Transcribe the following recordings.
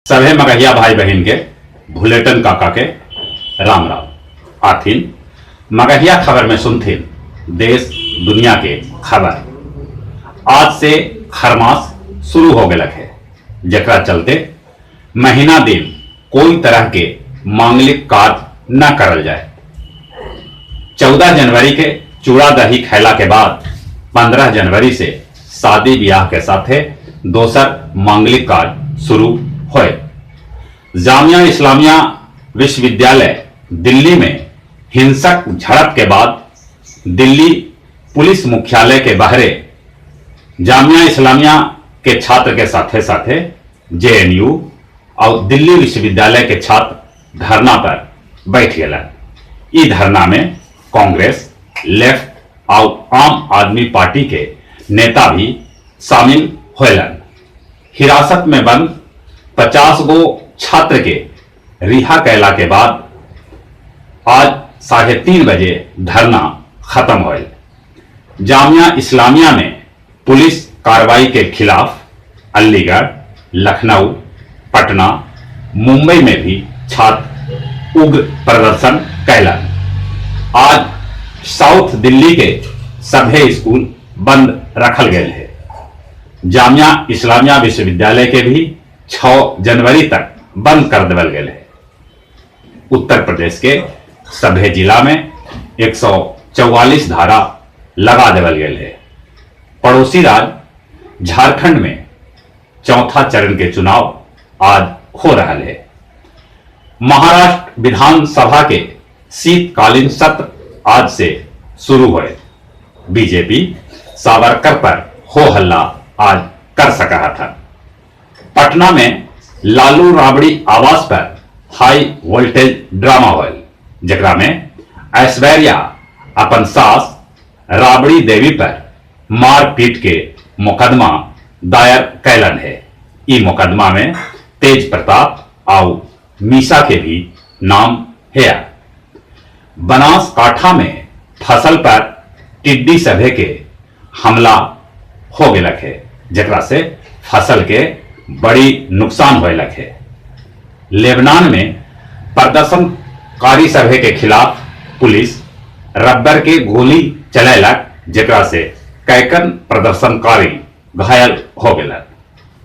सभे मगहिया भाई बहिन के भुलेटन काका के राम राम। आथिन मगहिया खबर में सुनथिन देश दुनिया के खबर। आज से खरमास शुरू हो गलक है, जेकरा चलते महीना दिन कोई तरह के मांगलिक कार्य न करल जाए। 14 जनवरी के चूड़ा दही खैला के बाद 15 जनवरी से शादी ब्याह के साथे दोसर मांगलिक कार्य शुरू होए। जामिया इस्लामिया विश्वविद्यालय दिल्ली में हिंसक झड़प के बाद दिल्ली पुलिस मुख्यालय के बाहरे जामिया इस्लामिया के छात्र के साथे साथे जेएनयू और दिल्ली विश्वविद्यालय के छात्र धरना पर बैठ गए। ई धरना में कांग्रेस, लेफ्ट और आम आदमी पार्टी के नेता भी शामिल होलन। हिरासत में बंद 50 गो छात्र के रिहा कैला के बाद आज 3:30 बजे धरना खत्म होल। जामिया इस्लामिया में पुलिस कार्रवाई के खिलाफ अलीगढ़, लखनऊ, पटना, मुंबई में भी छात्र उग्र प्रदर्शन कैलन। आज साउथ दिल्ली के सभे स्कूल बंद रखल गए है। जामिया इस्लामिया विश्वविद्यालय के भी 6 जनवरी तक बंद कर देवल गए है। उत्तर प्रदेश के सभे जिला में 144 धारा लगा देवल गए है। पड़ोसी राज्य झारखंड में चौथा चरण के चुनाव आज हो रहा है। महाराष्ट्र विधानसभा के शीतकालीन सत्र आज से शुरू हुए। बीजेपी सावरकर पर हो हल्ला आज कर सका था। पटना में लालू राबड़ी आवास पर हाई वोल्टेज ड्रामा होल, जकरा में ऐश्वर्या अपन सास राबड़ी देवी पर मारपीट के मुकदमा दायर कैलन है। ई मुकदमा में तेज प्रताप और मीसा के भी नाम है। बनासकांठा में फसल पर टिड्डी सभे के हमला हो गलक है, जकरा से फसल के बड़ी नुकसान होलक है। लेबनान में प्रदर्शनकारी सभे के खिलाफ पुलिस रबर के गोली चलेलक, जकरा से कैकन प्रदर्शनकारी घायल हो गए।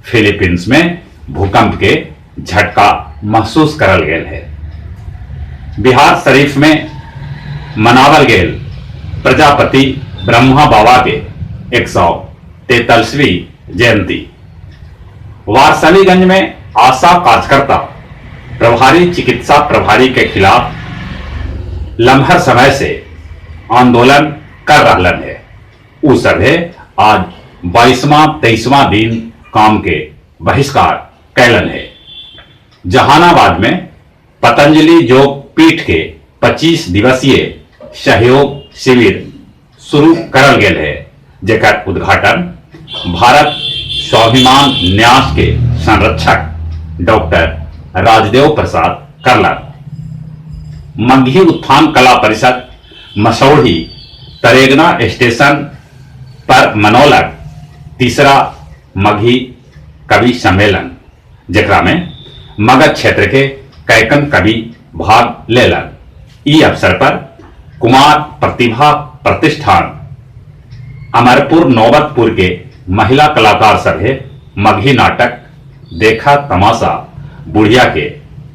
फिलीपींस में भूकंप के झटका महसूस करल गेल है। बिहार शरीफ में मनावल गेल प्रजापति ब्रह्मा बाबा के 143वीं जयंती। वारसलीगंज में आशा कार्यकर्ता प्रभारी चिकित्सा प्रभारी के खिलाफ लम्हर समय से आंदोलन कर रहलन है। उ सभे आज 22वां 23वां दिन काम के बहिष्कार कैलन है। जहानाबाद में पतंजलि योग पीठ के 25 दिवसीय सहयोग शिविर शुरू करल गेल है, जेकर उद्घाटन भारत स्वाभिमान न्यास के संरक्षक डॉक्टर राजदेव प्रसाद करलन। मगही उत्थान कला परिषद मसौढ़ी तरेगना स्टेशन पर मनौलक तीसरा मगही कवि सम्मेलन, जेकरा में मगध क्षेत्र के कैकन कवि भाग लेलन। ई अवसर पर कुमार प्रतिभा प्रतिष्ठान अमरपुर नौबतपुर के महिला कलाकार सभे मगही नाटक देखा तमाशा बुढ़िया के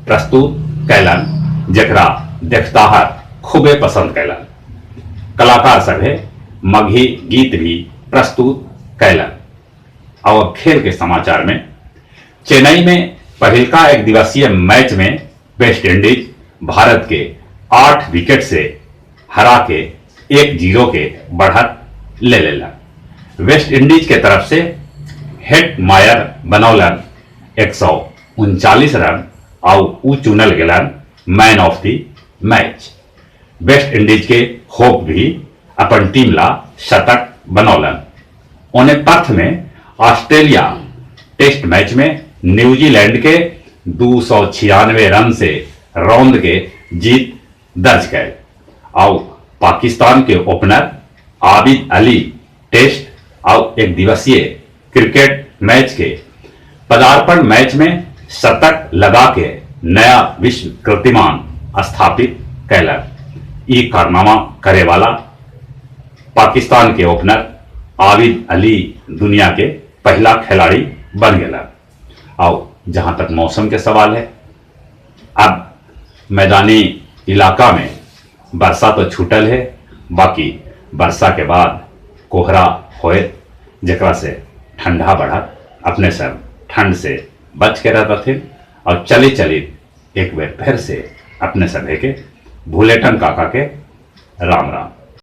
प्रस्तुत कैलन, जेकरा देखताहर खूबे पसंद कैलन। कलाकार सभे मगही गीत भी प्रस्तुत कैलन। और खेल के समाचार में चेन्नई में पहिलका एक दिवसीय मैच में वेस्ट इंडीज भारत के 8 विकेट से हरा के 1-0 के बढ़त ले लेला। वेस्ट इंडीज के तरफ से हेट मायर बनौलन 139 रन और ऊ चुनल गेलन man of the match. West Indies के होप भी अपन टीम ला शतक बनौलन। ओने पर्थ में ऑस्ट्रेलिया टेस्ट मैच में न्यूजीलैंड के 296 रन से रौंद के जीत दर्ज कर और पाकिस्तान के ओपनर आबिद अली टेस्ट और एक दिवसीय क्रिकेट मैच के पदार्पण मैच में शतक लगा के नया विश्व कीर्तिमान स्थापित कैलक। ई कारनामा करे वाला पाकिस्तान के ओपनर आबिद अली दुनिया के पहला खिलाड़ी बन गया। और जहां तक मौसम के सवाल है, अब मैदानी इलाका में वर्षा तो छूटल है, बाकी वर्षा के बाद कोहरा होए, जकरा से ठंडा बढ़त। अपने सब ठंड से बच के रहते और चली चली एक बार फिर से अपने सभे के भूलेटन काका के राम राम।